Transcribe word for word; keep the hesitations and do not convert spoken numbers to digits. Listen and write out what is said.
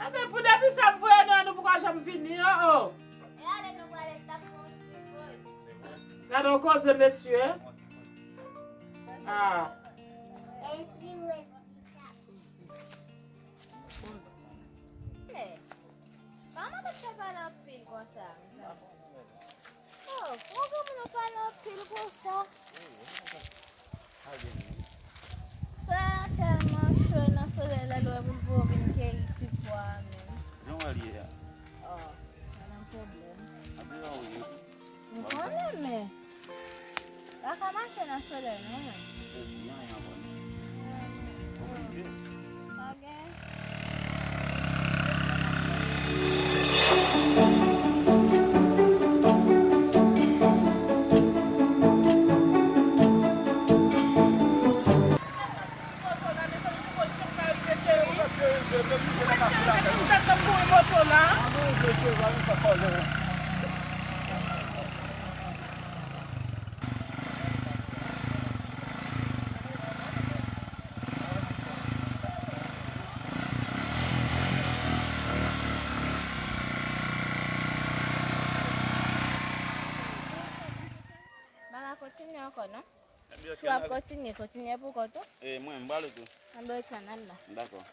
Ebyen, pou depi sa m voye nou, nou poko janm vini, oh, oh. E ale nou prale tap fè yon ti poz. Gade yon koze, mesye. Ah. Mè, kòman nou fè pale anpil konsa? Oh, pwogram nou pale anpil konsa. Solèy la tèlman cho nan solèy la, lè pou pou vin keyi ti pwa a menm. Jan w wè l ye a? Oh, pa nan pwoblèm. Anpil an ou ye. M konnen, men pa ka mache nan solèy non, men. Epi anyen ankò non. Oblije. Pa gen. Bagay kontinye ankò, non? Si w ap kontinye, kontinye pou kont ou. E mwen, m prale tou. Anben, ok, ann al la. Dakò.